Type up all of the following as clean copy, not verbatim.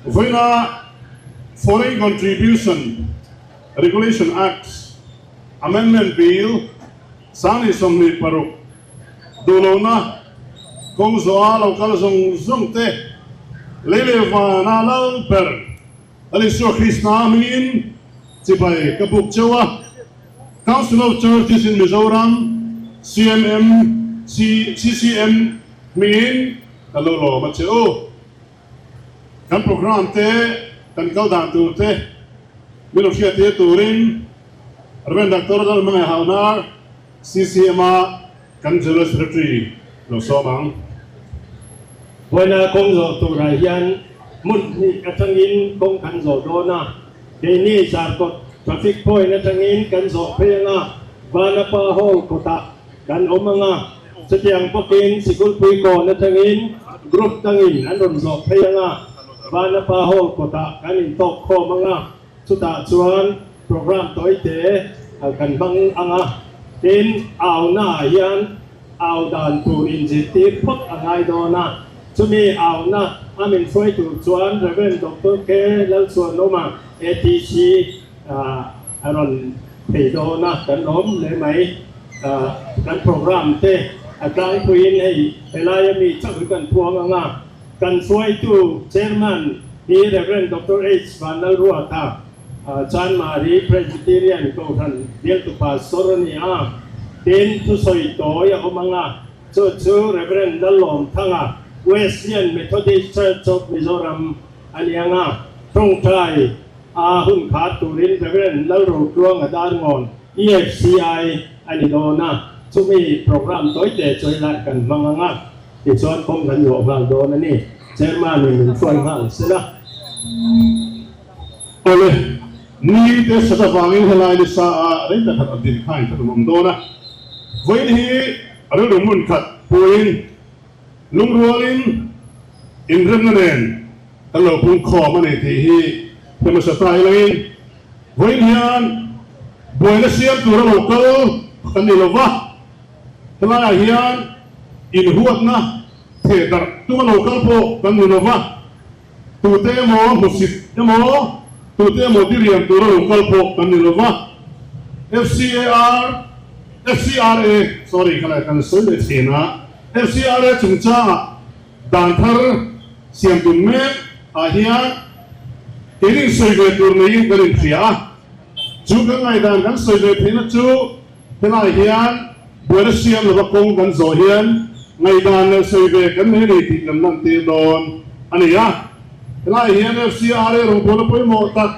Vawiina Foreign Contribution Regulation Act Amendment Bill 2026 duhlohna kawng zawha lo kal zawng zawng te lei leh vana lal ber Lal Isua Krista hmingin chibai ka buk cheu a, Council of Churches in Mizoram, CMM, CCM, hmingin ka lo lawm a che u. Kan program te, kan kal dan tur te min lo hriattir turin Rev. Doctor Lalhmangaih Hauhnar, CCM a kan General Secretary lo sawm ang. Vawiina kawng zawh turah hian hmun hnih atangin kawng kan zawh dawn a, keini Zarkawt Traffic Point atangin kan zawh phei ang a, Vanapa Hall kawtah kan awm ang a, chutiang bawkin Sikulpui kawn atangin group dangin an rawn zawh phei ang a, Vanapa Hall kawtah kan intawk khawm ang a. Chutah chuan program tawite kan hmang ang a, tin auna ah hian au dan tur inzirtir phawt a ngai dawn a, chumi auna a min hruai tur chuan Rev. Doctor K. Lalchhuanawma, ATC, a rawn phei dawn a, kan lawm hle mai. Kan program te a tlangpuiin hei helaia mi chauh hi kan puang ang a. Kan hruaitu Chairman hi Rev. Doctor H. Vanlalruata, Chanmari Presbyterian Kohhran bialtu Pastor a ni a. Tin, thusawi tawi a awm ang a, chu chu Rev. Lallawmthanga, Wesleyan Methodist Church of Mizoram a ni ang a. Tawngtai a hun khat turin Rev. Lalrotluanga Darngawn, EFCI, a ni dawn a. Chumi program tawite chu helai kan hmang ang a. Tichuan kawng kan zawh nghal dawn a ni. Chairman in min hruai nghal se la. Awle, ni te sat avangin helai nisa a rei tak khat a din khain khat an awm dawn a. Vawiin hi rilru hmun khat puiin lungrualin inremna nen kan lo pung khawm a ni tih hi hmasa ta ilangin vawiin hian buaina siam tura lo kal kan ni lova. Helaiah hian inhuatna theh darh tuma lo kal pawh kan ni lo va, tute emaw hmusit emaw, tute emaw diriam tura lo kal pawh kan ni lo va. FCAR, FCRA, sorry khalai kan sawi leh thin a, FCRA chungchangah dan thar siam tum mek ah hian keini insawi ve tur neiin kan inhria a, chu kan ngaihdan kan sawi ve theihna chu, Helai hian buaina siam lova kawng kan zawh hian ngaihdan leh sawi ve kan nei nei tih kan lantir dawn a ni a. Helai hian FCRA rawngbawlna pawimawh tak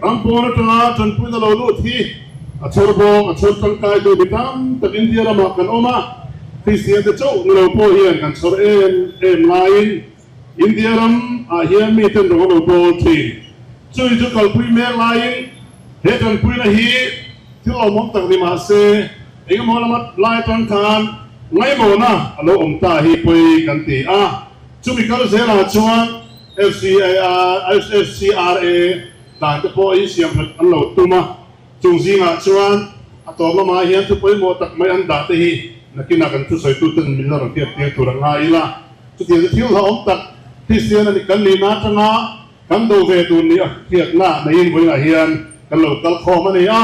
ram pawn atanga tanpuina lo lut hi a chhawr bawk, a chhawr tangkaitu mi tam tak India ramah kan awm a, Kristian te chauh ni lo pawh hian kan chhawr em em laiin India ram ah hian miten rawng a lo bawl thin. Chui chu kalpui mek laiin he tanpuina hi thil awmawm tak ni mah se engemaw lama lai atang khan ngaimawhna a lo awm ta hi pawi kan ti a. Chumi kal zelah chuan FCRA dan te pawh hi siamthat an lo tum a. Chung zingah chuan a tawp lamah hian thu pawimawh tak mai an dah te hi nakinah kan thusawitu ten min la rawn hriattir tur a ngai ila. Chutiang chu thil hlauhawm tak Kristian a ni kan nihna atanga kan do ve tur ni a hriatna neiin vawiinah hian kan lo kal khawm a ni a.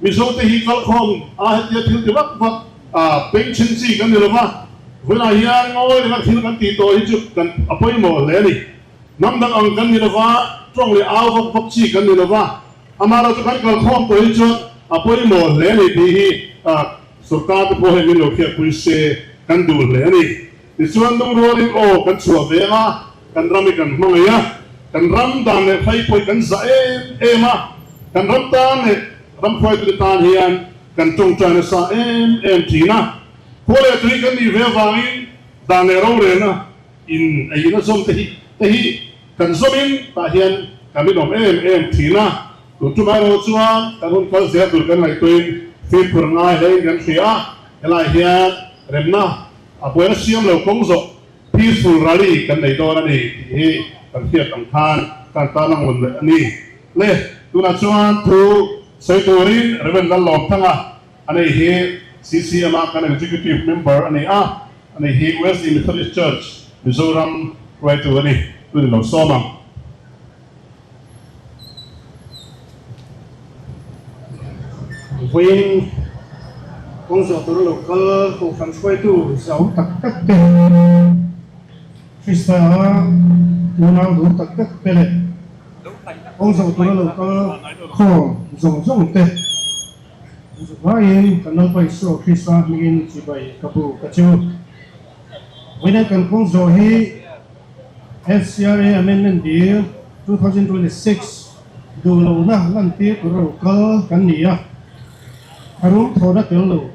Mizote hi kal khawm a hetia thil ti vak vak a pengchhin chi kan ni lova, vawiinah hian ngawi renga thil kan tih tawh hi chu kan a pawimawh hle a ni. Hnam dang ang kan ni lova, tawng leh au vak vak chi kan ni lova, Amaherawhchu kan kalkhawm tawh hi chuan a pawimawh hle a ni tih hi sorkar te pawh hian min lo hriatpui se kan duh hle a ni. Tichuan lungrualin aw kan chhuah ve ang a, kan ram hi kan hmangaih a, kan ram dan leh hlei pawh hi kan zah em em a, kan ram tan leh ram hruaitute tan hian kan tawngtai nasa em em thin a. Khua leh tui kan nih ve avangin dan leh rorelna in ei in a zawm te hi te hi kan zawmin tah hian kan rinawm em em thin a, tun tumah erawh chuan kan hun kal zel tur kan ngaihtuahin fimkhur ngai hlein kan hria a, helai hian remna a buaina siam lo kawng zawh peaceful rally kan nei dawn a ni tih hi kan hriat ang khan kan tan a ngun leh a ni. Le, tunah chuan thu sawi turin Rev. Lallawmthanga a nei hi CCM a kan Executive Member a ni a, a nei hi Wesley Methodist Church, Mizoram hruaitu a ni. Tun i lo sawm ang. Vawiin kawng zawh tura lo kal Kohhran hruaitu zau tak tak te, Krista unau dur tak tak te leh kawng zawh tura lo kal khawm zawng zawng te vaiin kan Lalpa Isua Krista hmingin chibai ka bu ka chu. Vawiin kan kawng zawh hi FCRA Amendment Bill 2026 duh lohna lantir tur a lo kal kan ni a, a rum thawhna tel lo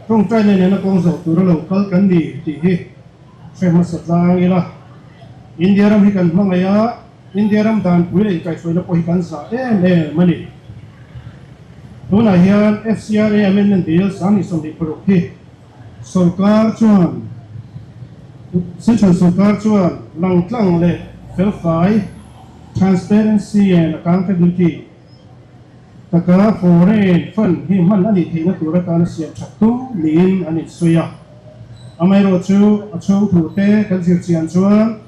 tawngtaina nena kawng zawh tur a lo kal kan ni tih hi hre hmasa tlang ila. India ram hi kan hmangaih a, India ram danpui leh inkaihhruaina pawh hi kan zah em em a ni. Tunah hian FCRA Amendment Bill 2026 hi Sorkar chuan Central sorkar chuan langtlang leh felfai, transparency and accountability, taka foreign fund hi hman a nih theihna tur atana siam that tum niin an insawi a. Amaherawhchu a chhung thute kan zir chian chuan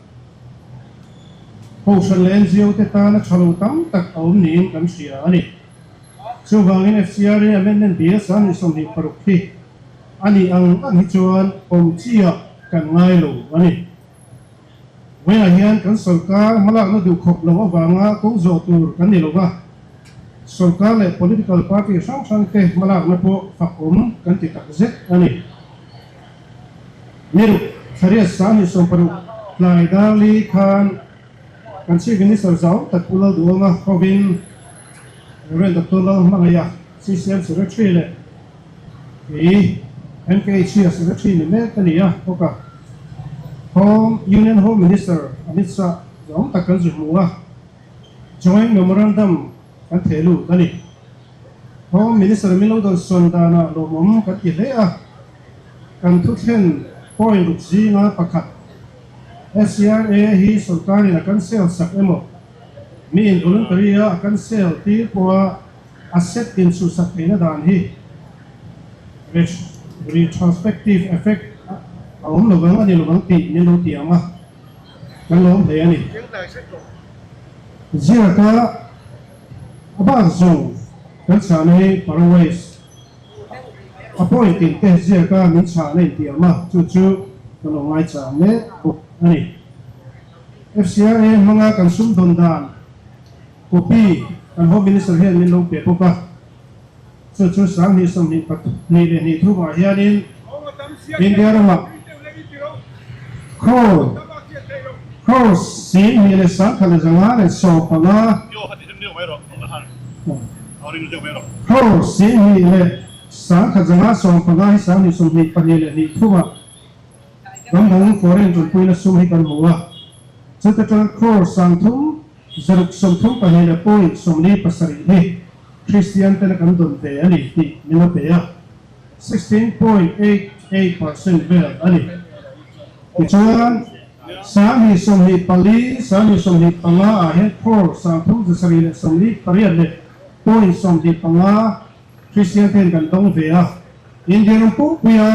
Kohhran leh NGO te tana tha lo tam tak a awm niin kan hria a ni. Chuvangin FCRA Amendment Bill 2026 hi a nih ang ang hi chuan awm chiah kan ngai lo a ni. Vawiinah hian kan sawrkar hmalakna duh khawp lo avanga kawng zawh tur kan ni lo va, sawrkar leh political party hrang hrangte hmalakna pawh fak awm kan ti tak zet a ni. Niruk Thariat 2016 tlai darli khan kan Chief Minister zau tak Pu Lalduhawma hovin Rev. Doctor Lalhmangaiha, CCM Secretary leh kei MKH-a Secretary ni mek ka ni a, bawk a. Home, Union Home Minister Amit Shah zawng tak kan zu hmu a, Joint Memorandum kan theh lut a ni. Home Minister min lo dawn sawn danah lawmawm kan ti hle a, kan thuthlen point ruk zinga pakhat SCRA hi sorkarin a cancel sak emaw, Mi in voluntary a a cancel tir pawha a set in chhuhsak theihna dan hi retrospective effect a awm lovang a ni lovang tih min lo ti ang a, kan lawm hle a ni. Ziaka a bak zawng kan chhahna hi Paraways a point in te ziaka min chhahna intiam a, chu chu kan lo ngaichang mek bawk a ni. FCRA hmanga kan sumdawn dan copy kan Home Minister hian min lo pe bawk a, chu chu 2022 thumah hianin India ramah crore crore 1,115 crore 1,115 hi 2022 thumah Ram dang foreign ṭanpuina sum hi kan hmu a, chuta ṭang crore 332 leh point 47 hi Kristian tena kan dawn ve a ni tih min lo pe a, 16.88% vel a ni. Tichuan, 2024, 2025 ah hian crore 307 leh 48 leh point 25 Kristian ten kan dawng ve a, India ram pumpuia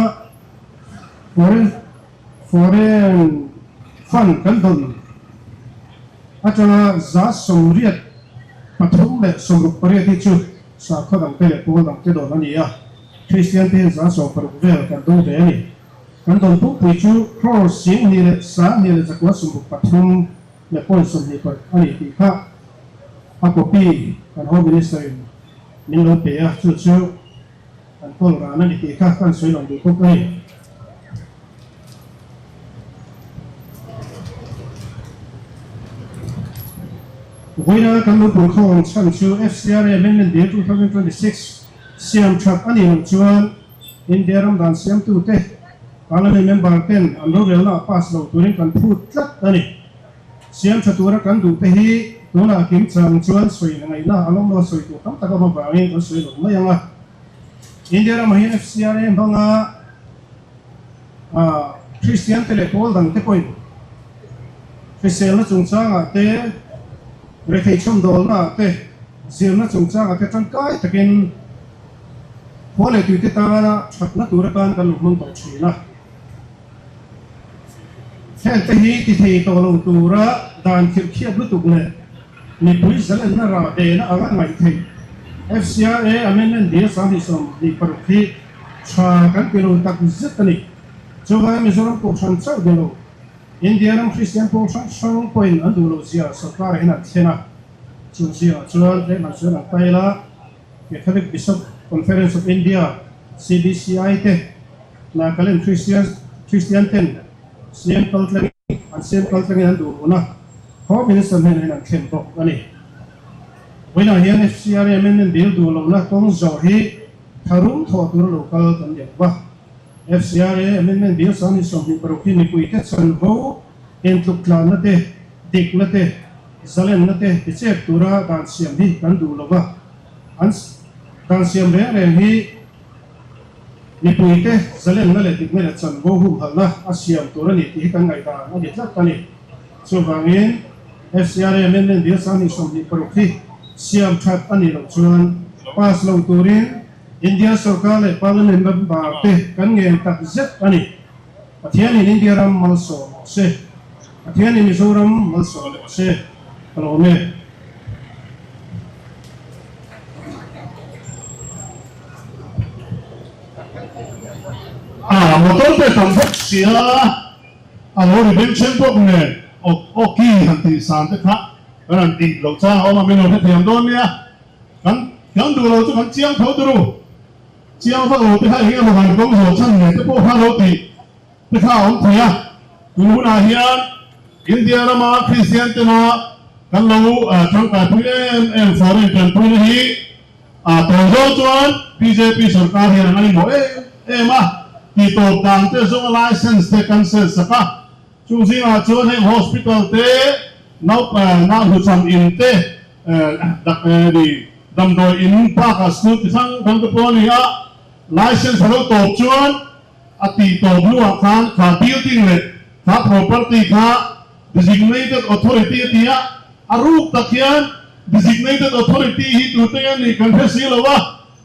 foreign foreign fund kan dawn atanga 83 leh 68 hi chu sakhaw dangte leh pawl dangte dawn a ni a, Kristian te hian 60% vel kan dawng ve a ni. Kan dawn pumpui chu crore 2 leh 2 leh 163 leh point 20 a ni tih kha a copy kan Home Minister in min lo pe a, chu chu kan kawl ran a ni tih kha kan sawi lang duh bawk a ni. Vawiina kan lo purkhawm chhan chu FCRA Amendment Bill 2026 siam that a nih loh chuan India ram dan siamtute Parliament member ten an rorelna a pass lo turin kan phut tlat a ni. Siam tha tura kan duh te hi tunah kim chang chuan sawi ngaihna a lawm lo a, sawi tur tam tak awm avangin kan sawi lo mai ang a. India ramah hian FCRA hmanga Kristian te leh pawl dang te pawhin hriselna chungchangah te, rethei chhawmdawlnaah te, zirna chungchangah te tangkai takin khua leh tuite tana thatna tur atan kan lo hmang tawh thin a. Heng te hi ti thei tawh lo tura dan khirh khiat lutuk leh mipui zalenna rah dehna anga ngaih theih. FCRA Amendment Bill 2026 hi tha kan ti lo tak zet a ni. Chuvangin Mizoram Kohhran chauh ni lo, India ram Kristian pawl hrang hrang pawhin an duh loh zia sorkar hian an thlen a. Chu zingah chuan tlem an chuan an tail a, Catholic Bishop Conference of India, CBCI, te Nagaland Christian Kristian ten CM kaltlangin an CM kaltlangin an duh lohna Home Minister hnenah hian an thlen bawk a ni. Vawiinah hian FCRA Amendment Bill duh lohna kawng zawh hi tharum thawh tura lo kal kan ni ang va. FCRA Amendment Bill 2026 hi mipuite chanvo intluk tlanna te, dikna te, zalenna te tichep tura dan siam hi kan duh lo va. An dan siam reng reng hi mipuite zalenna leh dikna leh chanvo humhalhna a siam tur a ni tih hi kan ngaihdan a ni tlat a ni. Chuvangin, FCRA Amendment Bill 2026 hi siam that a nih loh chuan pass lo turin India sorkar leh Parliament member te kan ngen tak zet a ni. Pathianin India ram malsawm rawh se. Pathianin Mizoram malsawm rawh se. Ka lawm e. A motor te tam bawk sia, a lo ri beng chen bawk nen aw aw ki han tih san te kha kan han tih loh chang a awm a, min lo hrethiam dawn nia. Kan kan duh lo chu kan chiang tho turu. Chiang vak lo te kha eng emaw han kawng zawh chhan leh te pawh kha lo tih te kha a awm thei a. Tun hunah hian India rama Kristian tena kan lo tangkaipui em em foreign tanpuina hi a tawi zawng chuan bjp sorkar hian a ngaihmawh em em a. Titawp dan te zawnga license te cancel sak a. Chung zingah chuan heng hospital te, nau hnuchham in te, damdawi in bakah school chi hrang hrang te pawh a ni a, license a lo tawp chuan a tih tawp hnuah khan kha building leh kha property kha designated authority a ti a, a ruk tak hian designated authority hi tute nge nih kan hre si lo a,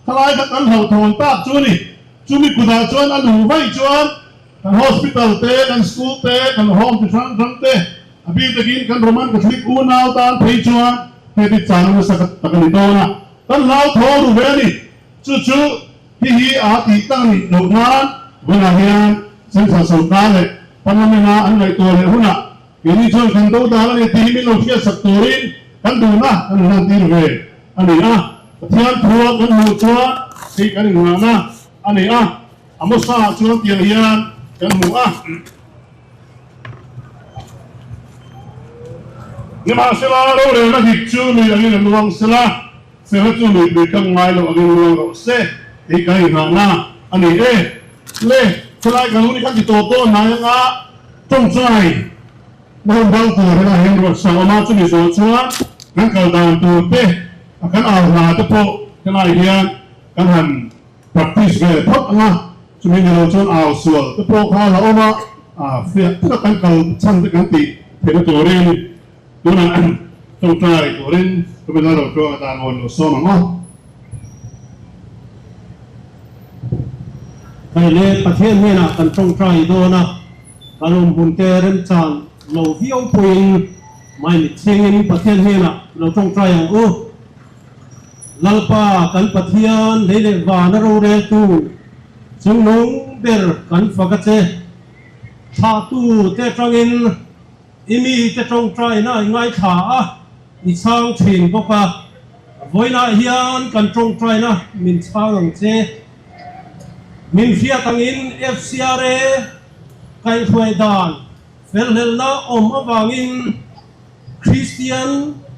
khalai kha kan hlauhthawn tak chu a ni. Chumi kutah chuan a luh vaih chuan Kan hospital te, kan school te, kan home chi hrang hrang te, a bik takin kan Roman Catholic unau tan phei chuan heti chang nasa tak a ni dawn a, kan hlauthawng ru ve a ni. Chu chu hi hi a tih tak a nih loh nan vawiinah hian Central Sorkar leh Parliament a an ngaihtuah leh hunah keini chuan kan do dan a ni tih hi min lo hriatsak turin kan duhna kan hlan tir ve a ni a. Pathian thua kan hmuh chuan hei kan inngahna a ni a. Amosa chuan tiang hian kan hmu a. Nimahsela, rorelna dik chu lui angin a luang sela, felna chu luipui kam ngai lo angin luang rawh se tih ka inghahna a ni e. Le, helai kan hun hi kan ti tawp dawn hnai anga tawngtai na hun bang tur helai hian ruatsa awm a, chumi zawh chuan kan kal dan tur te a kan au hna te pawh helai hian kan han Practice ve phawt ang a, chumi ni lo chuan au sual te pawh kha la awm a, fiah taka kan kal chhan te kan tih theihna turin tunah tawngtai turin chumi la lo tluang atan rawn lo sawm ang aw. Hei le Pathian hnenah kan tawngtai dawn a, kan awm hun te remchan lo viau pawhin maimit chhingin Pathian hnenah lo tawngtai ang u. Lalpa kan Pathian lei leh vana roreltu chungnung ber kan fak a che. Thlahtu te atangin i mite tawngtaina i ngaithla a, i chhang thin bawk a. Vawiinah hian kan tawngtaina min chhang ang che. Min hriat angin FCRA kaihhruai dan felhlelna awm avangin Kristian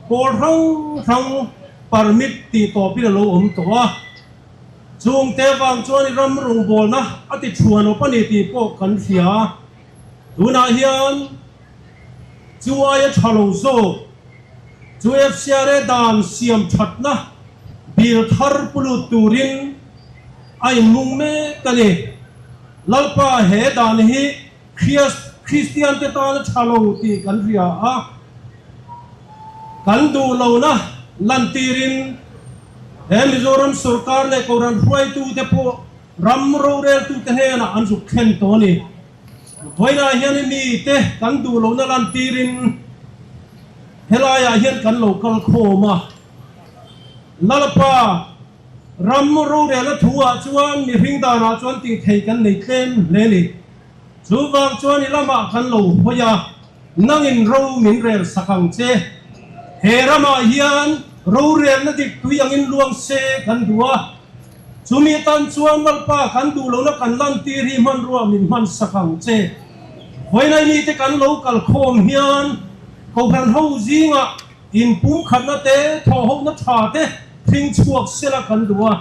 pawl hrang hrang permit tih tawpin a lo awm tawh a, chungte vang chuan i ram rawngbawlna a ti thuan awp a ni tih pawh kan hria. Tunah hian chu aia tha lo zawk chu FCRA dan siam thatna bill thar pu lut turin a inmung mek a ni. Lalpa he dan hi Kristian te tan a tha lo tih kan hria a, kan duh lohna lantirin he Mizoram sorkar leh Kohhran hruaitute pawh ram roreltute hnenah an zuk thlen tawh a ni. Vawiinah hian i mite kan duh lohna lantirin helaiah hian kan lo kal khawm a, Lalpa. Ram rorelna thu ah chuan mihring danah chuan tih thei kan nei tlem hle ni. Chuvang chuan i lamah kan lo hawi a, nangin ro min rel sak ang che. He ramah hian rorelna dik tui angin luang se kan duh a, chumi tan chuan Lalpa kan duh lohna kan lantir hi hmanrua min hman sak ang che. Vawiinai mite kan lo kal khawm hian Kohhran ho zingah inpumkhatna te, thawhhohna tha te hring chhuak sela kan duh a.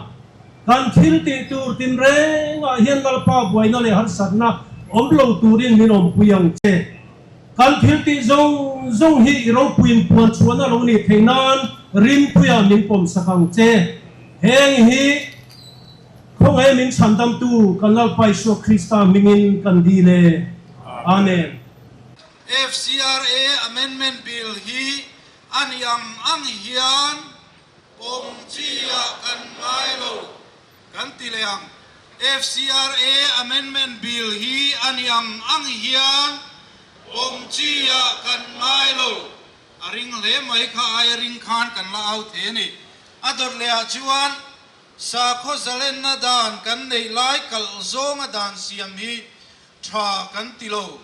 Kan thil tih tur tinrengah hian Lalpa buaina leh harsatna awm lo turin min awmpui ang che. Kan thil tih zawng zawng hi i ropuiin puan chhuahna lo nih theih nan rimpuia min pawmsak ang che. Heng hi khawngaih min chhandamtu kan Lalpa Isua Krista hmingin kan dil e. Amen. FCRA Amendment Bill hi a ni ang ang hian Pawm chi ah kan ngai lo kan ti leh ang. FCRA Amendment Bill hi a ni ang ang hian pawm chi ah kan ngai lo. A ring hle mai kha aia ring khan kan la au thei a ni. A dawt leh ah chuan sakhaw zalenna dan kan neih lai kalh zawnga dan siam hi tha kan ti lo.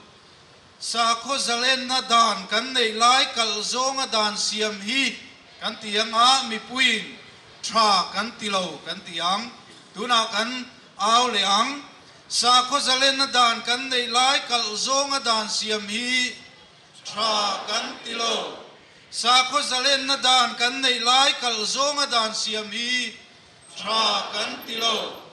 Sakhaw zalenna dan kan neih lai kalh zawnga dan siam hi kan ti ang a, mipuiin tha kan ti lo kan ti ang. Tunah kan au leh ang. Sakhaw zalenna dan kan neih lai kalh zawnga dan siam hi tha kan ti lo. Sakhaw zalenna dan kan neih lai kalh zawnga dan siam hi tha kan ti lo.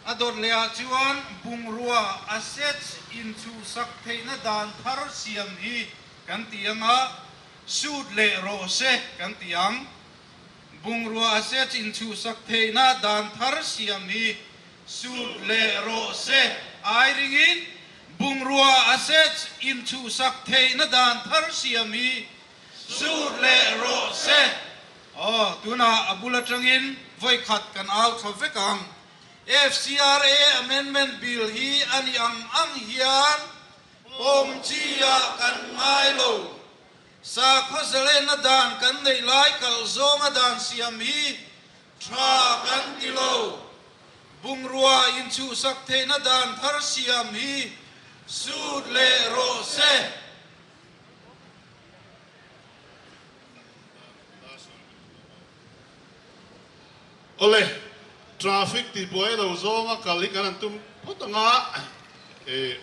A dawt leh ah chuan bungrua, assets, inchhuhsak theihna dan thar siam hi kan ti ang a, suit leh rawh se kan ti ang. Bungrua, assets, inchhuhsak theihna dan thar siam hi suit leh rawh se ai ringin bungrua, assets, inchhuhsak theihna dan thar siam hi suit leh rawh se. Aw, tunah a bul atangin vawi khat kan au thla vek ang. FCRA Amendment Bill hi a ni ang ang hian pawm chi ah kan ngai lo. Sakhaw zalenna dan kan neih lai kalh zawnga dan siam hi tha kan ti lo. Bungrua inchhuhsak theihna dan thar siam hi sut leh rawh se. Awle, traffic tih buai lo zawnga kal hi kan han tum phawt ang a, eh,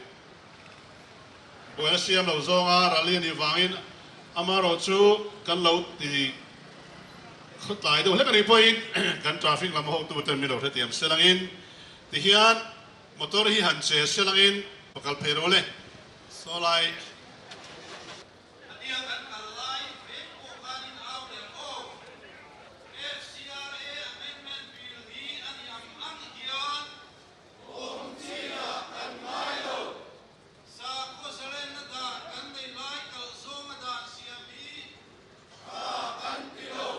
buaina siam lo zawnga rally a nih vangin amaherawhchu kan lo ti khawtlai deuh hlek a nih pawhin kan traffic lam hotuten min lo hrethiam se langin tihian motor hi han che se langin pakal phei rawh le, sawlai. A tia kan kal lai vek pawh khanin au leh aw. FCRA Amendment Bill hi a ni ang ang hian awm chiah kan ngai lo. Sakhaw zalenna dan kan nei lai kalh zawnga dan siam hi tha kan ti lo.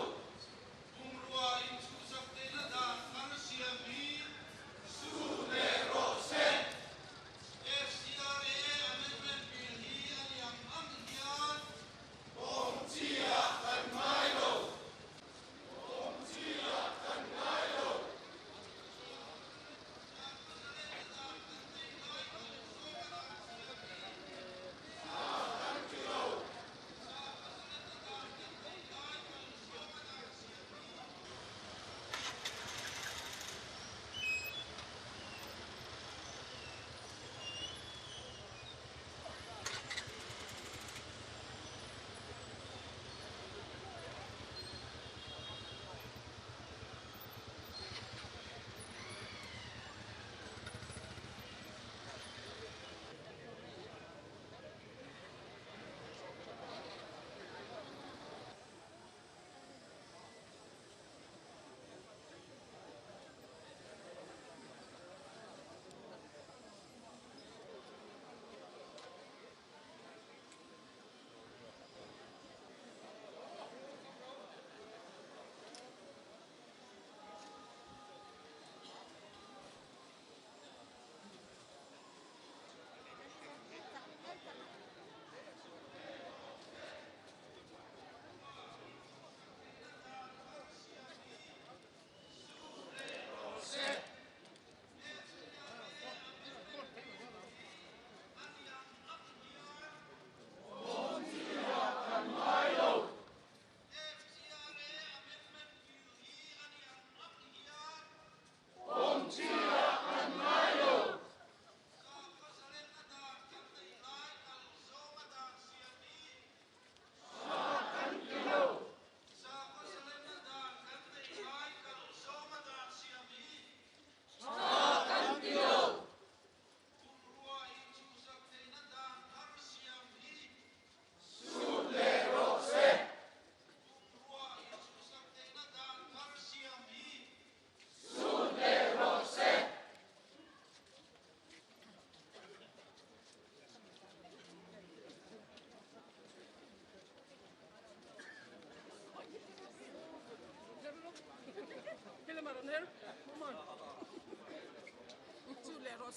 Bungrua inchhuhsak theihna dan thar siam hi su leh rawh se. FCRA Amendment Bill hi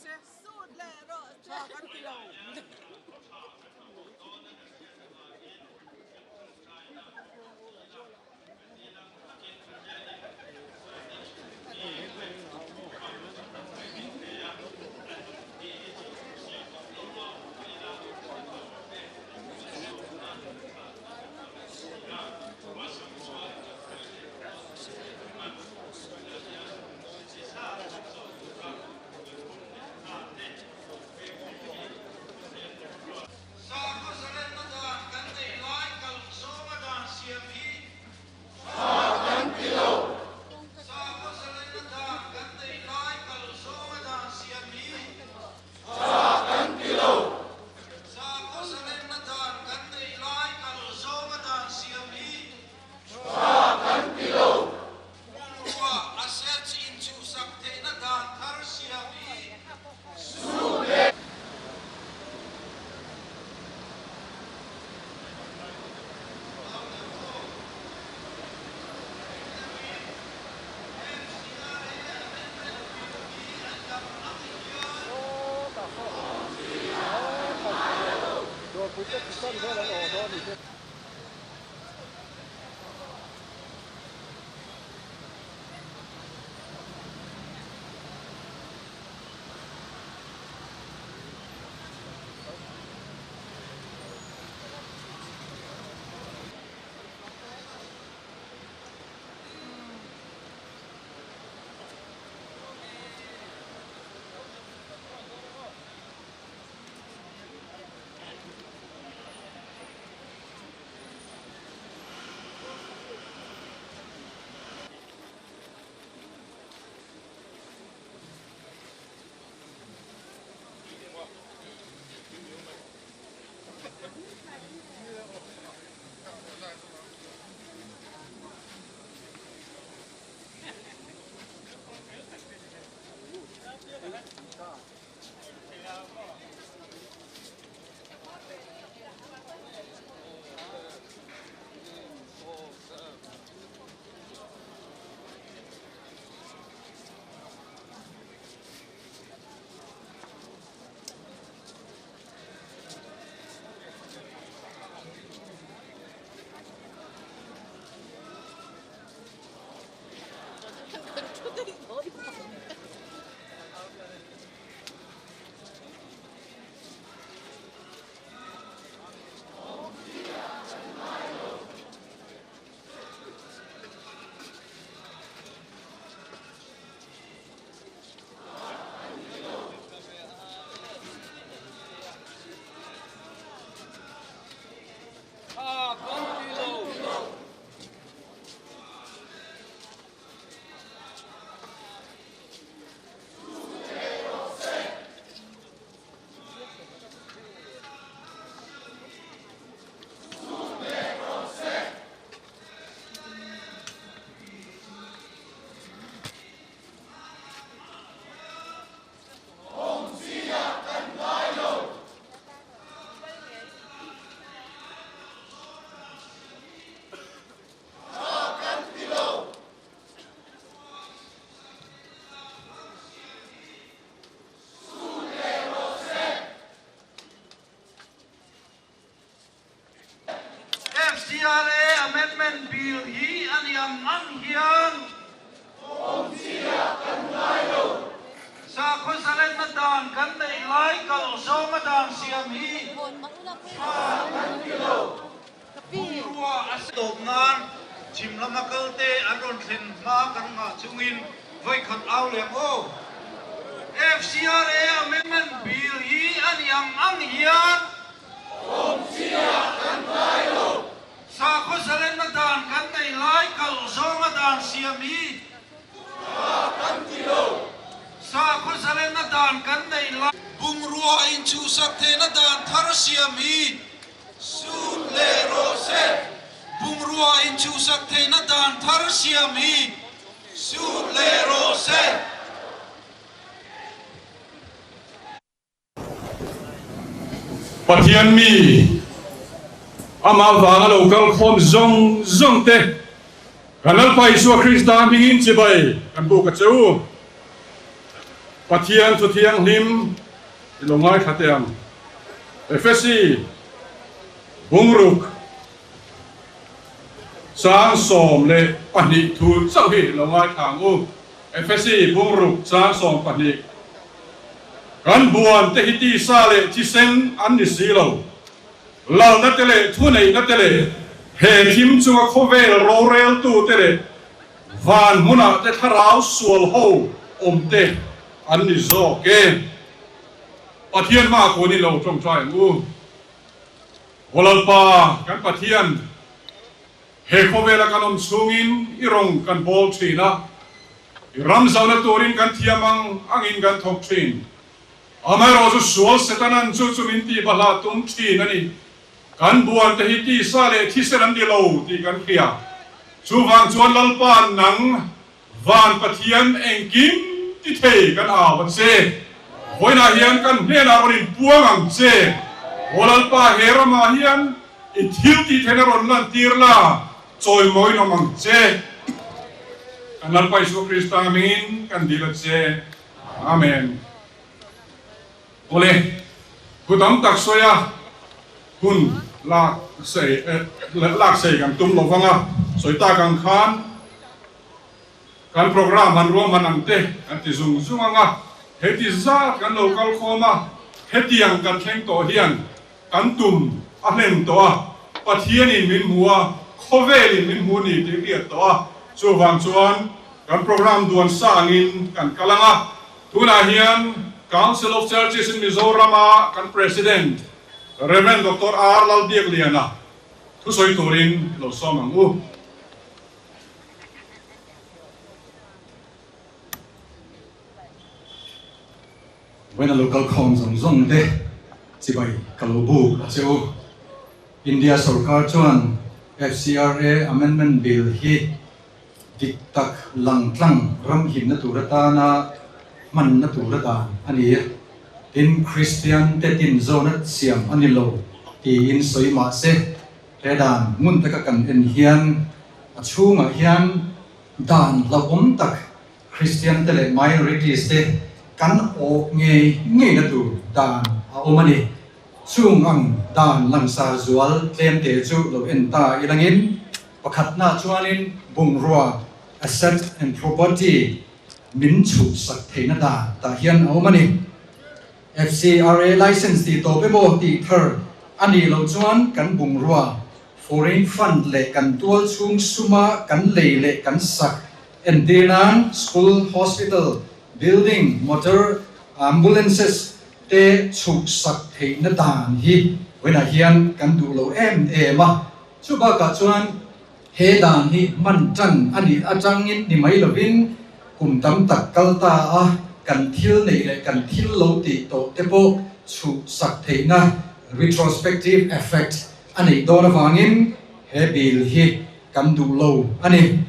se. Sut leh rawh se. Tha kan ti lo. Sakhaw zalenna dan kan neih lai kal zawnga dan siam hi tha kan ti lo. Sakhaw zalenna dan kan neih lai kal zawnga dan siam hi tha kan ti lo. Sakhaw zalenna dan kan neih lai kal zawnga dan siam hi tha kan ti lo. Bungrua assets inchhuhsak theihna dan thar siam hi sut leh. FCRA Amendment Bill hi a ni ang ang hian awmzia kan ngai lo. Sakhaw zalenna dan kan neih lai kal zawnga dan siam hi tha kan ti lo. Bungrua a tawp nan chhim lama kalte an rawn thlen hma kan nghah chungin vawikhat au lem aw. FCRA Amendment Bill hi a ni ang ang hian awmzia kan ngai lo. Sakhaw zalenna dan kan nei lai kal zawnga dan siam hi tha kan ti lo. Sakhaw zalenna dan kan nei lai. Bungrua inchhuhsak theihna dan thar siam hi Sut leh rawh se. Bungrua inchhuhsak theihna dan thar siam hi sut leh rawh se. Pathian mi amah vanga lo kal khawm zawng zawng te kan Lalpa Isua Krista hmingin chibai kan buk a che u. Pathian Thu Thianghlim i lo ngaithla teh ang. Efesi bungruk chang 12 thu chauh hi lo ngaithla ang u. Efesi bungruk chang 12. Kan buan te hi tisa leh thisen an ni si lo. Lalna te leh thuneihna te leh he thim chunga khawvel roreltu te leh van hmunah te thlarau sual ho awm te an ni zawk e. Pathian hmaah kuan in lo tawngtai ang u. Aw Lalpa, kan Pathian, he khawvela kan awm chhungin i rawng kan bawl thin a, i ram zauhna turin kan thiam ang angin kan thawk thin. Amaherawhchu sual Setanan chu chu min tih bahlah tum thin a ni. Kan buan te hi tisa leh thisen an ni lo tih kan hria. Chuvang chuan Lalpa nang Van Pathian engkim ti thei kan au a che. Vawiinah hian kan hnenah rawn inpuang ang che. Aw Lalpa he ramah hian i thil tih theihna rawn lantir la, chawimawiin awm ang che. Kan Lalpa Isua Krista hmingin kan dil a che. Amen. Awle, thu tam tak sawi a, hun lak sei lak sei kan tum lo vang a, sawi tak ang khan kan program han ruahman ang te kan ti zung zung ang a, heti zat kan lo kal khawm a, hetiang kan thleng tawh hian kan tum a hlen tawh a, Pathianin min hmu a, khawvelin min hmu ni tih hriat tawh a, chuvang chuan kan program duan sa angin kan kal ang a, tunah hian Council of Churches in Mizoram-a kan President Rev. Doctor R. Lalbiakliana thusawi turin lo sawm ang u. Vawiina lo kal khawm zawng zawng te chibai ka lo buk a che u. India sorkar chuan FCRA Amendment Bill hi dik tak lang tlang ram himna tur atana hmanna tur a dan a ni. Tin, Kristian te tin zawna siam a ni lo tiin sawi mah se, he dan ngun taka kan en hian a chhungah hian dan hlauhawm tak Kristian te leh minorities te kan awh ngei ngei na tur dan a awm a ni. Chung ang dan langsar zual tlem te chu lo en ta ilangin pakhatna chuanin bungrua, asset and property, min chhuhsak theihna dan tah hian a awm a ni. FCRA license tih tawp emaw tih thar a nih loh chuan kan bungrua, foreign fund leh kan tual chhung suma kan lei leh kan sak Entir nan school, hospital, building, motor, ambulances te chhuk sak theihna dan hi vawiinah hian kan duh lo em em a. Chu bakah chuan he dan hi hman tan a nih atangin ni mai lovin kum tam tak kal ta a kan thil neih leh kan thil lo tih tawh te pawh chhuk sak theihna retrospective effect a neih dawn avangin he bill hi kan duh lo a ni.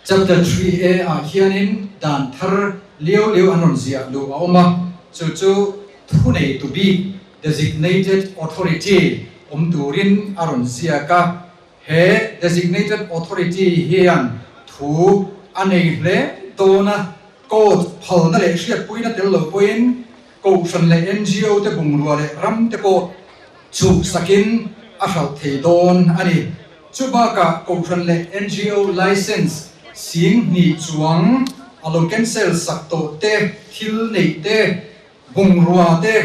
Chapter 3A ah hianin dan thar liau liau an rawn ziah luh a awm a, chu chu thuneitu bik, designated authority, awm turin a rawn ziak a. He designated authority hian thu a nei hle dawn a, court phalna leh hriatpuina tel lo pawhin kohhran leh NGO te bungrua leh ram te pawh chhuksakin a hralh thei dawn a ni. Chu bakah kohhran leh NGO license 2000 chuang a lo cancel sak tawh te, thil neih te, bungrua te,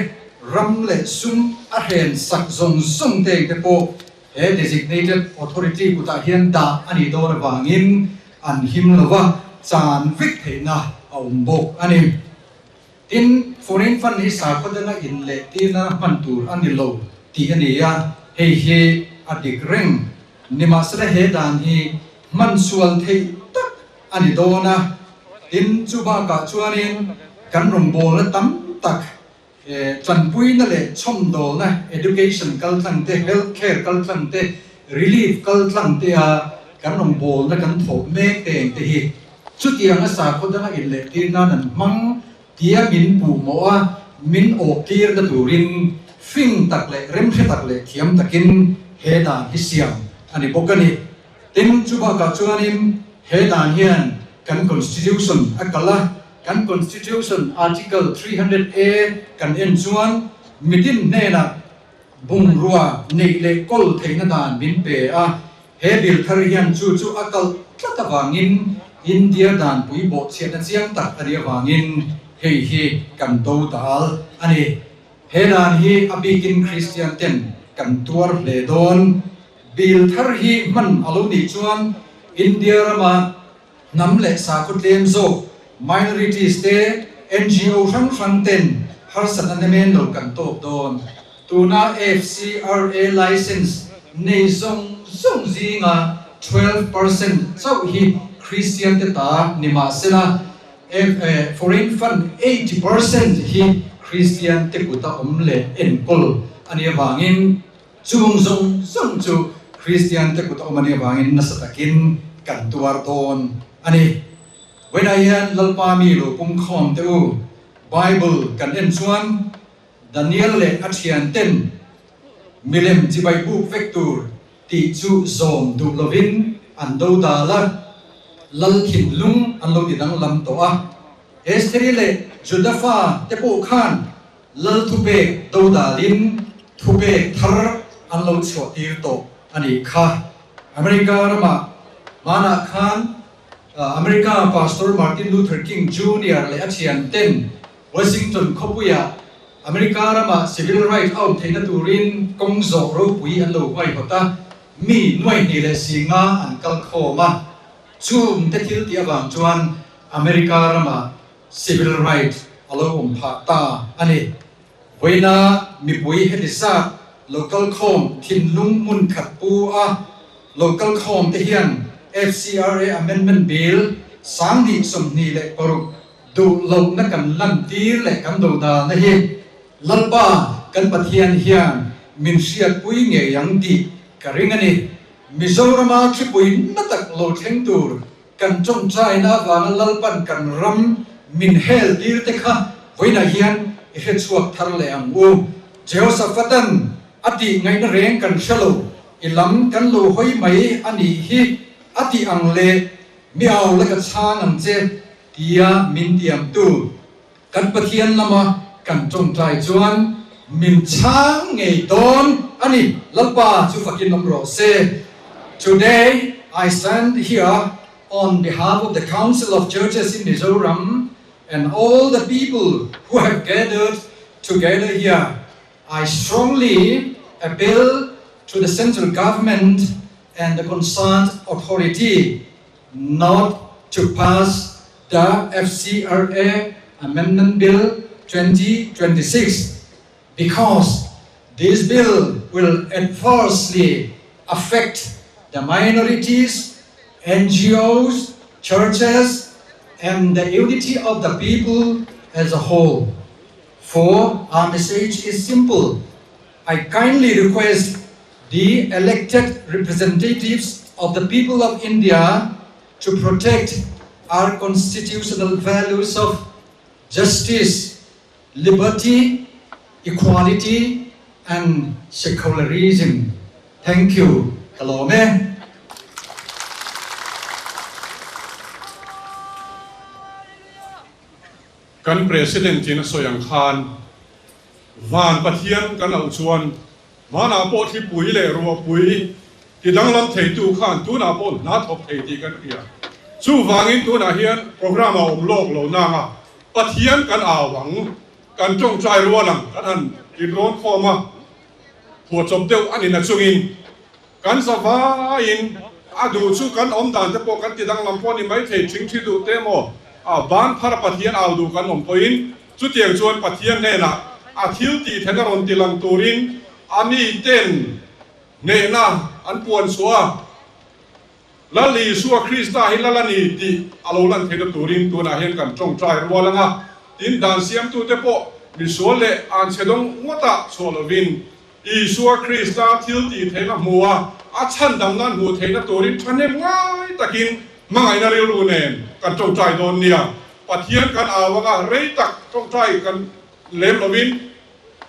ram leh sum a hren sak zawng zawng te te pawh he designated authority kutah hian dah a nih dawn avangin an him lova chan vek theihna a awm bawk a ni. Tin, foreign fund hi sakhaw danga in leh tirna hman tur a ni lo tih a ni a, hei hi a dik reng. Nimahsela he dan hi hman sual theih tak a ni dawn a, tin chu bakah chuanin kan rawngbawlna tam tak tanpuina leh chhawmdawlna, education kaltlang te, health care kaltlang te, relief kaltlang te a kan rawngbawlna kan thawh mek te eng te hi Chutiang a sakhaw danga inlehtir nan an hmang tia min puh mawh a, min awhtir na turin fing tak leh remhre tak leh thiam takin he dan hi siam a ni bawk a ni. Tin, chu bakah chuanin he dan hian kan Constitution a kalh a, Kan Constitution Article 300A kan en chuan mitin hnenah bungrua neih leh kawl theihna dan min pe a, he bill thar hian chu chu a kalh tlat avangin India danpui bawhchhiatna chiang tak a nih avangin hei hi kan do dal a ni. He dan hi a bikin Kristian ten kan tuar hle dawn. Bill thar hi hman a lo nih chuan India rama hnam leh sakhaw tlem zawk, minorities, te NGO hrang hrang ten harsatna nemen lo kan tawk dawn. Tuna FCRA license nei zawng zawng zinga 12% chauh hi Kristian te ta ni mah sela, foreign fund 80% hi Kristian te kuta awm leh enkawl a nih avangin, Chung zawng zawng chu Kristian te kut a awm a nih avangin nasa takin kan tuar dawn a ni. Vawiinah hian Lalpa mi lo pungkhawm teh u. Bible kan en chuan Daniel leh a thian ten milem chibai buk vek tur tih chu zawm duh lovin an do dal a, Lal thinlung an lo ti danglam tawh a. Estheri leh Juda fa te pawh khan Lal thupek do dalin thupek thar an lo chhuah tir tawh a nih kha. America ramah hmanah khan America Pastor Martin Luther King Junior leh a thian ten Washington khawpuiah America ramah civil right a awm theihna turin kawng zawh ropui an lo huaihawt a, mi nuaihnih leh singa an kal khawm a. Chungte thil tih avang chuan America ramah Civil right a lo awm phah ta a ni. Vawiina mipui heti zat lo kal khawm thinlung hmun khat pu a lo kal khawm te hian FCRA Amendment Bill 2026 duh lohna kan lantir leh kan dodalna hi Lalpa kan Pathian hian min hriatpui ngei ang tih ka ring a ni. Mizorama thlipui na tak lo thleng tur Kan tawngtaina avanga Lalpan kan ram min hel tir te kha vawiinah hian i hre chhuak thar leh ang u. Jehoshaphat-a'n a tih ngaihna reng kan hre lo, i lam kan lo hawi mai a nih hi a tih ang leh mi au la ka chhang ang che tia min tiamtu kan Pathian lama kan tawngtai chuan min chhang ngei dawn a ni. Lalpa chu fakin awm rawh se. Today I stand here on behalf of the Council of Churches in Mizoram and all the people who have gathered together here. I strongly appeal to the central government and the concerned authority not to pass the FCRA Amendment Bill 2026 because this bill will adversely affect the minorities, NGOs, churches, and the unity of the people as a whole. For our message is simple. I kindly request the elected representatives of the people of India to protect our constitutional values of justice, liberty, equality, and secularism. Thank you. Hello, me. Kan President in a sawi ang khan Van Pathian kan auh chuan vanah pawh thlipui leh ruahpui ti danglam theitu khan tunah pawh hna thawk thei tih kan hria. Chuvangin tunah hian program a awm lawk lo nanga Pathian kan au ang, kan tawngtai rual ang kan han inrawn khawm a, phuahchawp deuh a ni na chungin kan zavaiin a duh chu kan awm dan te pawh kan ti danglam pawh a ni maithei, thingthi duh te emaw ban phar Pathian au duh kan awm pawhin chutiang chuan Pathian hnenah a thil tih theihna rawn ti lang turin a miten hnehna an puan chhuah a. Lal Isua Krista hi Lal a ni tih a lo lan theihna turin tunah hian kan tawngtai rual ang a, tin dan siamtute pawh misual leh anchhe dawng ngawtah chhuah lovin Isua Krista thil tih theihna hmu a, a chhandam nan hmuh theihna turin thahnem ngai takin hmangaihna rilru nen kan tawngtai dawn nia. Pathian kan au ang a, rei tak tawngtai kan lem lovin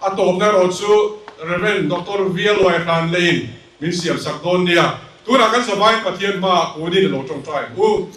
a tawpna erawh chu Rev. Doctor Vialwai hran leiin min siam sak dawn nia. Tunah kan zavaiin Pathian hmaah kunin a lo tawngtai ang u.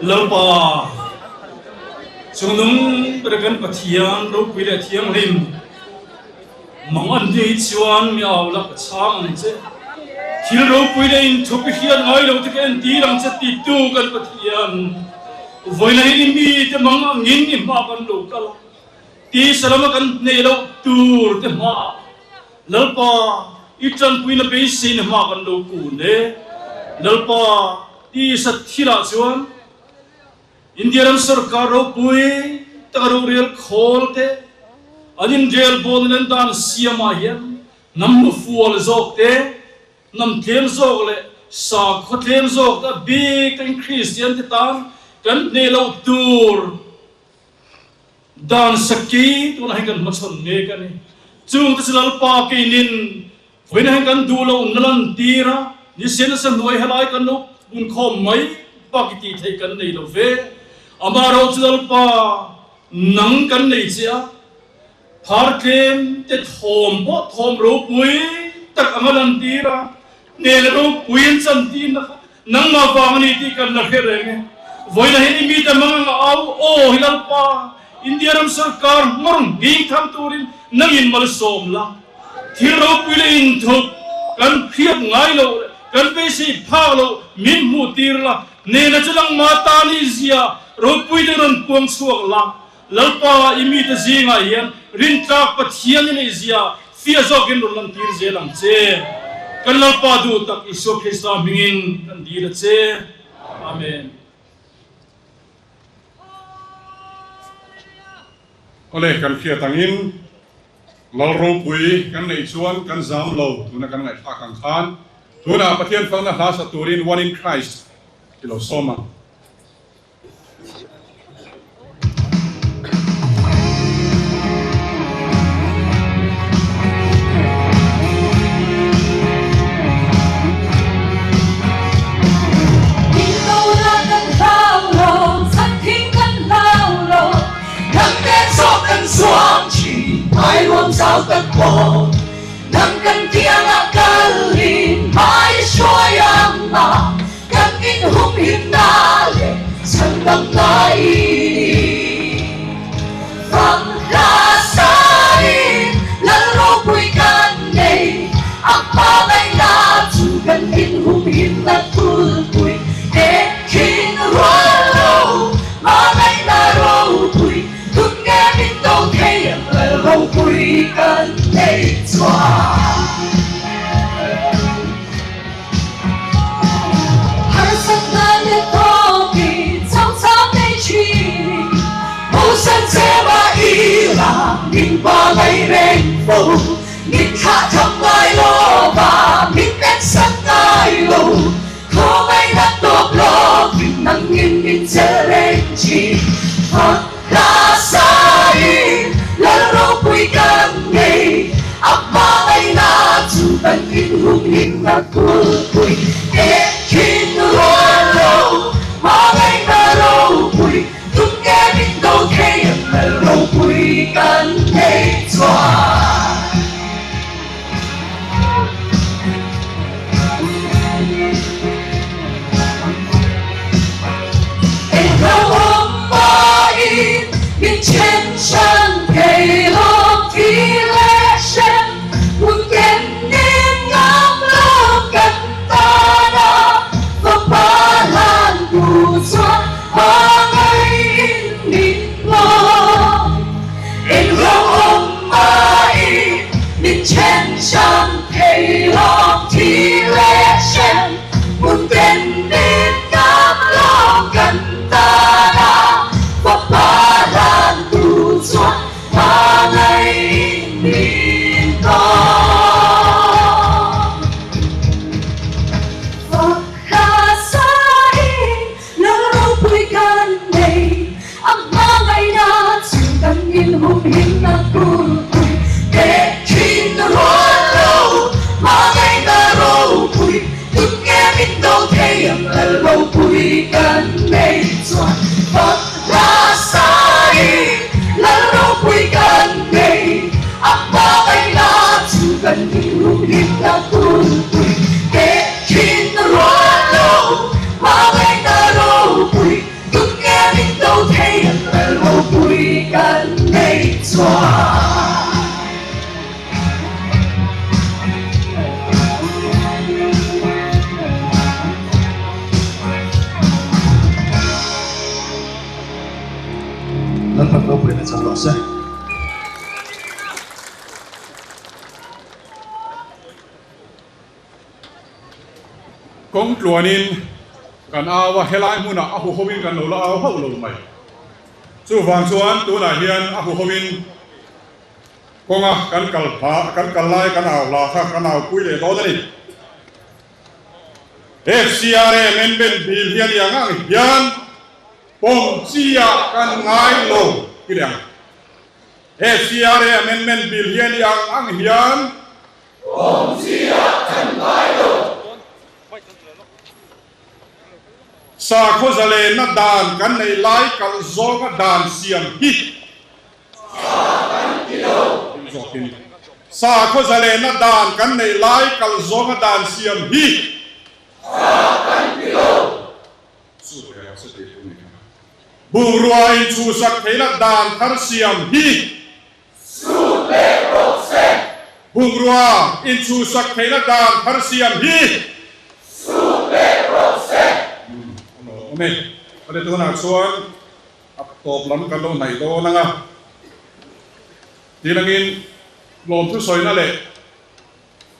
Lalpa chungnung ber kan Pathian ropui leh thianghlim mang an ni chuan mi au la ka chhang ang che. Thil ropui leh inthup i hriat ngai lo te ka entir ang che titu kan Pathian vawiin hi i mite mang angin i hma kan lo kal a, tisa lama kan hneh loh tur te hmaah Lalpa i tanpuina beiseina hma kan lo kun e. Lalpa tisa thilah chuan India ram sorkar ropui taka rorel khawl te, an inrel bawlna an dan siamah hian hnam hnufual zawk te, hnam tlem zawk leh sakhaw tlem zawk te a bik takin Kristian te tan kan hneh loh tur dan saki tunah hian kan hmachhawn mek a ni. Chung te chu Lalpa keinin Vawiinah hian kan duh loh na lan tir a, nise nasa hnuai helai kan lo punkhawm mai bak i tih theih kan nei lo ve. Amaherawh chu Lalpa, nang kan nei che a, phar tlem te thawm pawh thawm ropui tak anga lan tir a, hnena ropui an chan tirna kha nangmah vang a ni tih kan la hre reng e. Vawiinah hian i mite mang anga au aw hi Lalpa, India ram sorkar hmawr nghing tham turin nangin malsawm la. Thil ropui leh inthup kan hriat ngai loh leh kan beisei phak loh min hmuh tir la, nena chu nangmah tan i zia ropui te rawn puang chhuak la, Lalpa i mite zingah hian rintlak Pathian i neih zia fiah zawkin rawn lantir zel ang che. Kan Lalpa duh tak Isua Krista hmingin kan dil a che. Amen. Awle, kan hriat angin Lal ropui kan neih chuan kan zam lo tuna kan ngaihthlak ang khan tunah Pathian fakna hla sa turin One in Christ ti lo sawm ang. Min then hran thei lo thi leh hrem hmun ken nen ngam lo kan tan a fapa hlan tu chuan hmangaih in min pawm. Englo awm mahin min then hran thei lo thi leh hrem hmun ken nen ngam lo kan tan a fapa hlan tu chuan hmangaih in min pawm. Fak hla sain lal ropui kan nei a hmangaihna chu kan inhumhimna kulpui teh thin rual lo hmangaihna ropui tun nge min do thei ang lal ropui kan nei chuan fak hla sain lal ropui kan nei a hmangaihna chu kan inhumhimna kulpui teh thin rual lo hmangaihna ropui tun nge min do thei ang lal ropui kan nei chuan. Lalpan ropuina chang rawh se. Kawng tluanin kan au a, helai hmunah a huhoin kan lo la au hauh lo mai. Chuvang chuan tunah hian a huhoin kawnga kan kal hla, kan kal lai kan au hla kha kan au pui leh dawn a ni. FCRA Amendment Bill hi a ni ang ang hian pawm chi ah kan ngai lo ti leh ang. FCRA Amendment Bill hi a ni ang ang hian Awmzia kan ngai lo. Sakhaw zalenna dan kan neih lai kalh zawnga dan siam hi tha kan ti lo. Zawkin sakhaw zalenna dan kan neih lai kalh zawnga dan siam hi tha kan ti lo. Bungrua inchhuhsak theihna dan thar siam hi Sut leh rawh se. Bungrua inchhuhsak theihna dan thar siam hi. Sut leh rawh se. A lo awm e. Awle tunah chuan a tawp lam kan lo hnaih dawn ang a. Tilangin lawmthu sawina leh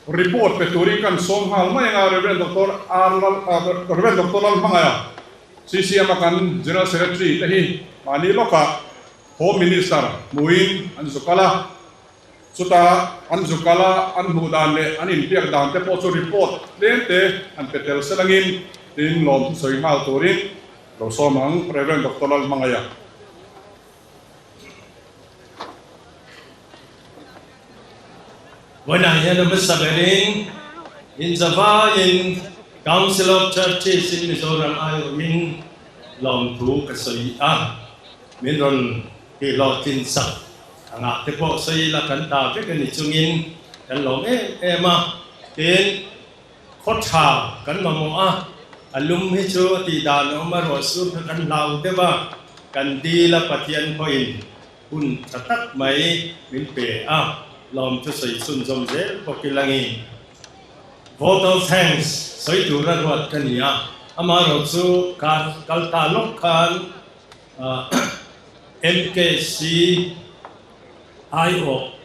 report pe turin kan sawm nghal mai ang a, Rev. Doctor R. Lal, Rev. Doctor Lalhmangaia, CCM a kan General Secretary te hi mahni lawkah Home Minister hmuin an zu kal a, chutah an zu kal a, an hmuh dan leh an inbiak dan te pawh chu report tlem te an pe tel selangin tin lawm thusawi nghal turin lo sawm ang, Rev. Doctor Lalhmangaia. Vawiinah hian a hmasa berin inzavaiin Council of Churches in Mizoram aiawhin lawmthu ka sawi a. Min rawn tihhlawhtlin sak angah te pawh sawi ila kan ta vek a ni chungin kan lawm em em a, tin khaw tha kan mamawh a, a lum hi chu a tih dan a awm a, ruah sur kha kan hlau deuh a, kan dil a Pathian pawhin hun tha tak mai min pe a, lawm chu sawi chhunzawm zel bawk ila nge. Vote of thanks sawi tura ruat ka ni a, amaherawhchu kar kal ta lawk khan MKC aiawh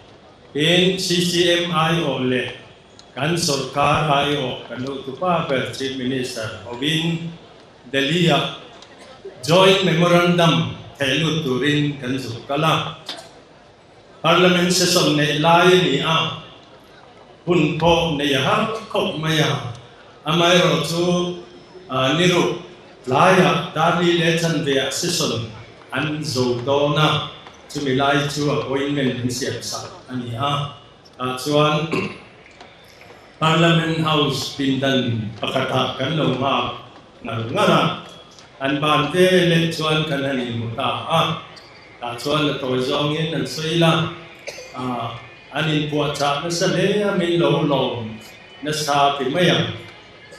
tin CCM aiawh leh kan sorkar aiawh kan hotupa ber Chief Minister hovin Delhi-ah Joint Memorandum thehlut turin kan zuk kal a. Parliament session neih lai a ni a, hun pawh nei a har khawp mai a. Amaherawhchu niruk tlaiah Darli leh Chanveah session an zo dawn a, chumi lai chu appointment an siam sak a ni a. Tah chuan Parliament House pindan pakhatah kan lo nghak ngar ngar a, an ban ve leh chuan kan han inhmu ta a. Tah chuan a tawi zawngin an sawi la, an inpuahchah nasa hle a, min lo lawm nasa ti mai ang.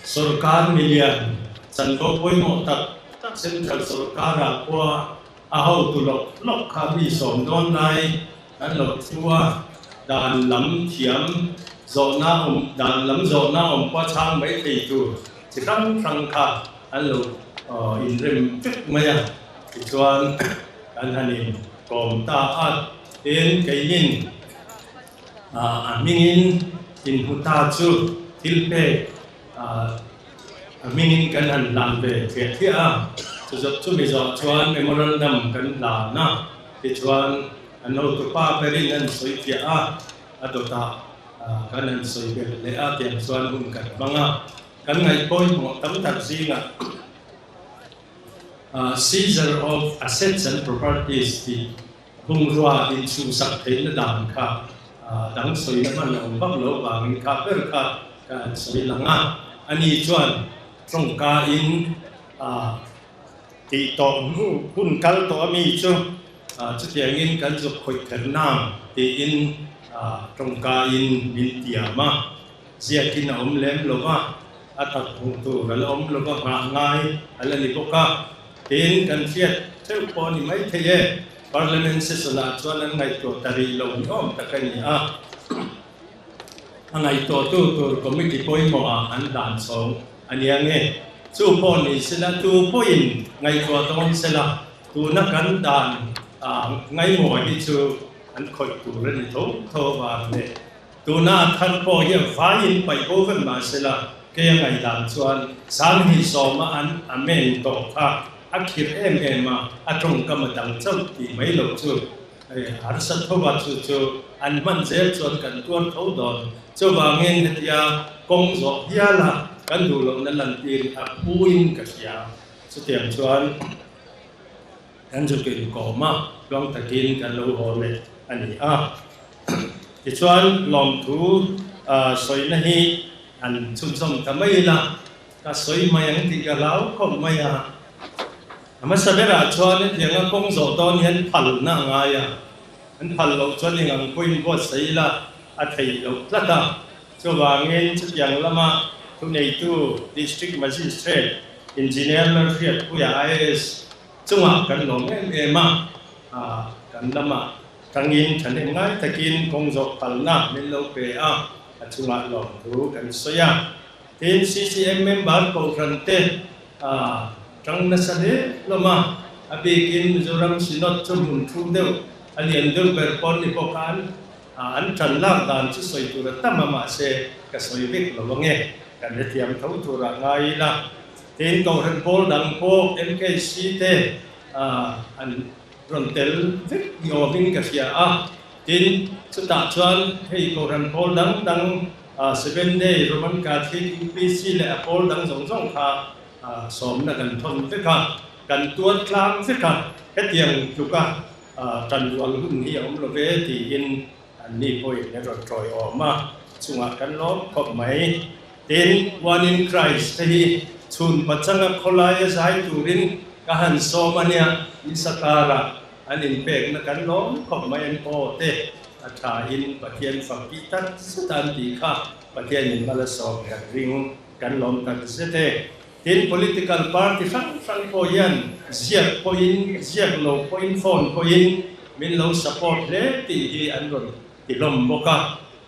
Sorkar milian chanvo pawimawh tak tak Central sorkarah pawha. A hotu lawk lawk kha mi sawm dawn lai kan lo thu a, dan lam thiam zawhna awm dan lam zawhna awm pawh chhang mai thei tur chi hrang hrang kha an lo inrem vek mai a. Tichuan kan han in kawm ta a, tin keinin a hmingin inhmu ta chu thil pek A hmingin kan han hlan ve thliah thliah a, chumi zawh chuan memorandum kan hlan a, tichuan an hotupa berin an sawi fiah a, a dawtah kan han sawi belh leh a tiang chuan hun kan hmang a, kan ngaih pawimawh tam tak zingah Seizure of Assets and Properties tih bungrua inchhuhsak theihna dan kha dang sawina hman a awm vak loh avangin kha ber kha ka han sawi lang a. Ani chuan tawngka in tih tawh hnu hun kal tawh ami chu chutiangin kan zuk khawih kher nang tiin tawngka in min tiam a. Ziakin a awm lem lo va, a tak hmuh tur a la awm lo va, nghah ngai a la ni bawk a. Tin, kan hriat theuh pawh a ni mai thei e, Parliament session-ah chuan an ngaihtuah ta rih lo ni awm tak a ni a. A ngaihtuahtu tur committee pawimawhah an dan chhawng a nia nge? Chu pawh ni sela, tu pawhin ngaihtuah dawn sela, tuna kan dan ngaimawh hi chu an khawih tur a ni tho tho avang leh Tuna a thar pawh hian faiin paih bo vek mah sela, kei a ngaihdan chuan 2010 a an amen tawh kha a khirh em em a, a tawngkam a dang chauh tih mai loh chu harsa tho a, chu chu an hman zel chuan kan tuar tho dawn. Chuvangin hetia kawng zawh hial a kan duh lohna lantir a phuin ka hria. Chutiang chuan kan zuk inkawm a, tluang takin kan lo haw leh a ni a. Tichuan lawmthu sawina hi han chhunzawm ta mai ila, ka sawi mai ang tih ka hlau khawp mai a. A hmasa berah chuan hetianga kawng zawh dawn hian phalna a ngai a, an phal loh chuan eng ang pawhin buatsaih ila a theih loh tlat a. Chuvangin chutiang lama thuneitu District Magistrate Engineer Lalhriatpuia IAS chungah kan lawm em em a, kan lama Tangin thahnem ngai takin kawng zawh palna min lo pe a, a chungah lawmthu kan sawi a. Tin, CCM member Kohhran te tang nasa hle hlawm a, a bikin Mizoram Synod chu hmun thu deuh a lian deuh ber pawn ni bawk a, an tan lak dan chu sawi tur a tam a, mahse ka sawi vek lo ange, kan hrethiam tho turah ngai ila. Tin, Kohhran pawl dang pawh MKC te an Rawn tel vek ni awmin ka hria a, tin, chutah chuan hei Kohhran pawl dang dang Seven Day, Roman Catholic, UPC leh a pawl dang zawng zawng kha sawmna kan thawn vek a, kan tuar tlang vek a, hetiang tluka tan rual hun hi a awm lo ve tiin anni pawhin an rawn tawiawm a, chungah kan lawm khawp mai. Tin, One in Christ te hi chhun pachanga khawlaia zai turin ka han sawm a nia, Isakara an inpekna kan lawm khawp mai an aw te a tha in Pathian fak tih tak zet a an tih kha Pathian in mal a sawm kan ring kan lawm tak zet e. Tin, political party hrang hrang pawh hian ziak pawhin ziak lo pawhin phone pawhin min lo support hle tih hi an rawn ti hlawm bawk a,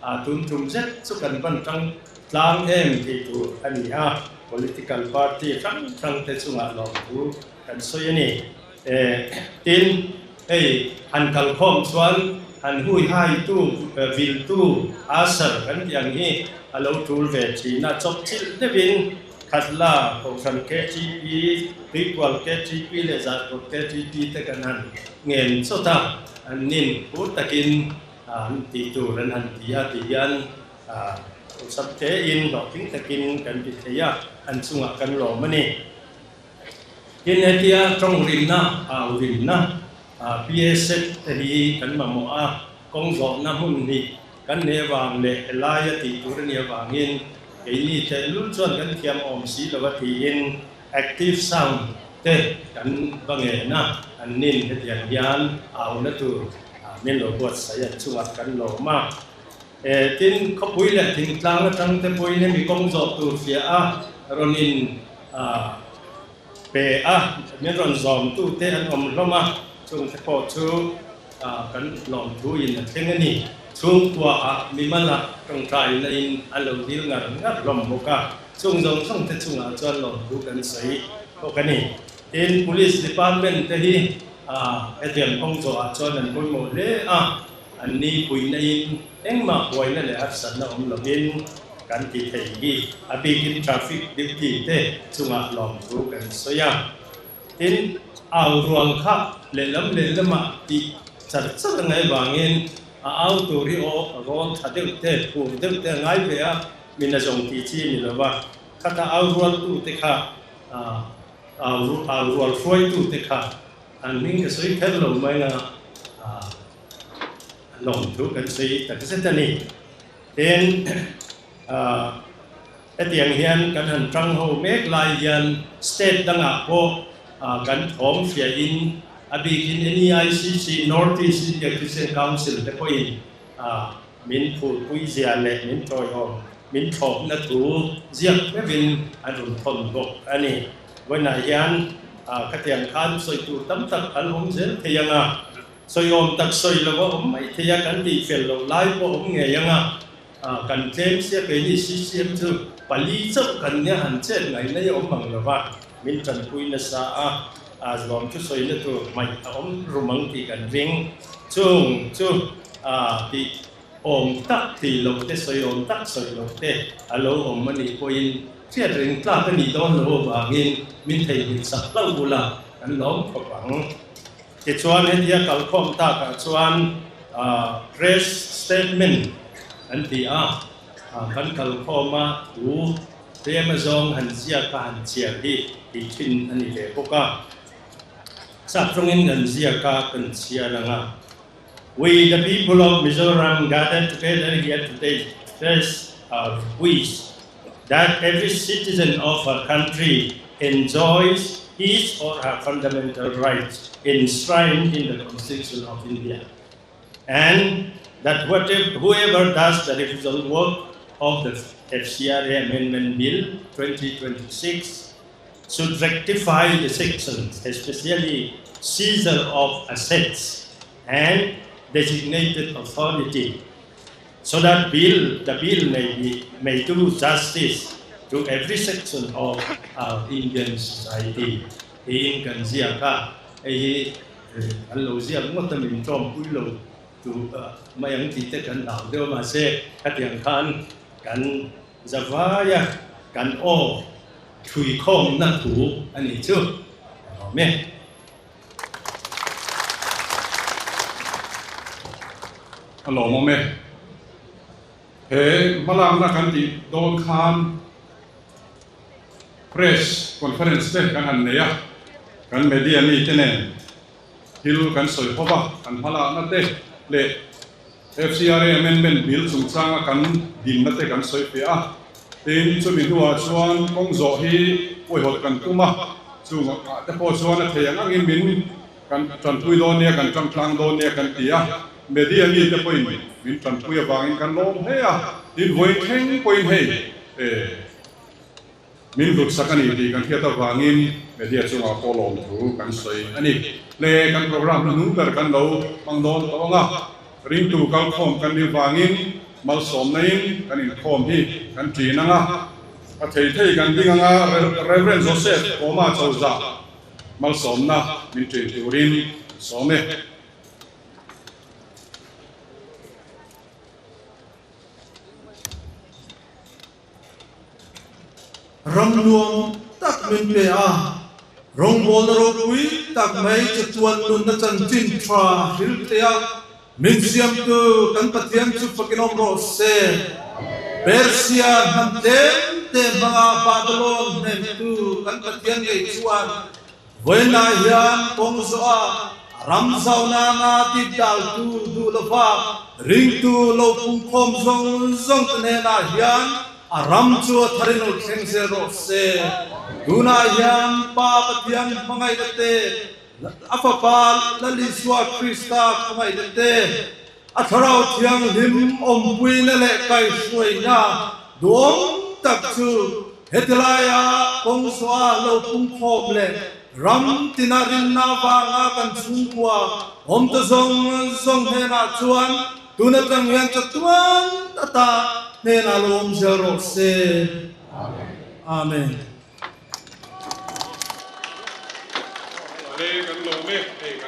a tun tum zet chu kan van tang tlang em tih tur a ni a, political party hrang hrang te chungah lawmthu kan sawi a ni. Tin, hei han kalkhawm chuan han hui hai tu, vil tu, usher kan tih ang hi a lo tul ve thin a, chawp chilh deuhin Khatla, Kohhran KTP, Tuikual KTP leh Zarkawt KTP te kan han ngen chawt a, an nin phur takin an tih tur an han ti a ti hian awlsam tein hlawhtling takin kan ti thei a, an chungah kan lawm a ni. Tin, hetia tawng rinna, au rinna, PA set te hi kan mamawh a, kawng zawhna hmun hnih kan nei avang leh helaia tih tur a nih avangin keini tehlul chuan kan thiam awm si lo a tiin active sound te kan va ngen a, an nin hetiang hian auna tur min lo buatsaih a chungah kan lawm a. Tin, khawpui leh thingtlang atang te pawhin hemi kawng zawh tur fiah a rawn in. pe a, min rawn zawm tu te an awm hlawm a, chung te pawh chu kan lawmthu in a thleng a ni. Chhungkua ah mimal ah tawngtai na in a lo dil ngar ngar hlawm bawk a, chung zawng zawng te chungah chuan lawmthu kan sawi bawk a ni. Tin, Police Department te hi hetiang kawng zawh ah chuan an pawimawh hle a, an ni puihna in engmah buaina leh harsatna awm lovin kan ti thei hi a bikin traffic duty te chungah lawmthu kan sawi a. Tin, au rual kha lehlam lehlamah tih char char a ngaih vangin a au tur hi aw rawn tha deuh te, phur deuh te a ngai ve a, min a zawng tih chi ni lova, khata au rualtute kha au au rual hruaitute kha an hming ka sawi kher lo mai a, lawmthu kan sawi takzet a ni. Tin, Hetiang hian kan han tang ho mek lai hian state dangah pawh kan thawm hriain a bikin NEICC, North East India Christian Council, te pawhin min phurpui zia leh min tawihawm min thlawpna thu ziak meuhin an rawn thawn bawk a ni. Vawiinah hian khatiang khan sawi tur tam tak an awm zel thei ang a, sawiawm tak sawi lo a awm mai thei a, kan tihfel loh lai pawh a awm ngei ang a. Kan tlem sia keini CCM chu pali chauh kan nia han chet ngai nei awm ang lova min tanpui nasa a, zuam thu sawina tur hmaih a awm rum ang tih kan ring. Chung chu tih awm tak tih loh te sawi awm tak sawi loh te a lo awm a nih pawhin hriat reng tlak a nih dawn loh avangin min theihnghilh sak hlauh bula kan lawm khawp ang. Tichuan hetia kalkhawm takah chuan press statement an ti a, kan kalkhawm a thu tlem azawng han ziak a han chhiar hi tih thin a ni ve bawk a. Sap tawngin kan ziak a kan chhiar ang a. We the people of Mizoram gathered together here today to express our wish that every citizen of our country enjoys his or her fundamental rights enshrined in the Constitution of India and that whatever, whoever does the refusal work of the FCRA Amendment Bill 2026 should rectify the sections, especially seizure of assets and designated authority, so that bill, the bill may, be, may do justice to every section of our Indian society. Tiin kan ziak a, hei hi an lo ziak ngawt a min tawmpui lo tu mai ang tih te kan hlau deuh a, mahse khatiang khan kan zavaia kan aw thluikhawmna thu a nih chu a awm e. A lawmawm e. He hmalakna kan tih dawn khan Press Conference te kan han nei a, kan media mite nen thil kan sawi hawp a, kan hmalakna te leh FCRA Amendment Bill chungchanga kan dinna te kan sawi fiah a, tin chumi hnuah chuan kawng zawh hi pawihawt kan tum a, chung ah te pawh chuan a thei ang angin min kan tanpui dawn nia, kan tangtlang dawn nia kan ti a, media mi te pawhin min tanpui avangin kan lawm hle a, tin vawiin thleng pawhin hei Min hlutsak a ni tih kan hriat avangin media chungah pawh lawmthu kan sawi a ni. Hle kan program hnuhnung ber kan lo hmang dawn tawh ang a, ringtu kalkhawm kan nih vangin malsawmna in kan inkhawm hi kan ṭin ang a, a thei thei kan ding ang a, Rev. Joseph Kawma Chozah malsawmna min ṭin turin kan sawm e. Ram nuam tak min pe a, rawngbawlna ropui tak mai chatuan nunna chanchin tha hril thei a, min siamtu kan Pathian chu fakin awm rawh se. Persia hnam tlem te hmanga Babylon hnemtu kan Pathian ngei chuan Vawiinah hian kawng zawh a ram zau nana tih daltu duh lova ringtu lo pungkhawm zawng zawng te hnenah hian a ram chu a tharin lo thleng zel rawh se. Tunah hian Pa Pathian hmangaihna te, a Fapa Lal Isua Krista hmangaihna te, a Thlarau Thianghlim awmpuina leh kaihhruaina duhawm tak chu. Hetilaia kawng zawha lo pung khawp leh ram tina rinna avanga kan chhungkua awm ta zawng zawng hnenah chuan tun atang hian chatuan ata hnenah lo awm zel rawh se. Amen. Ale kan lawm e, hei kan.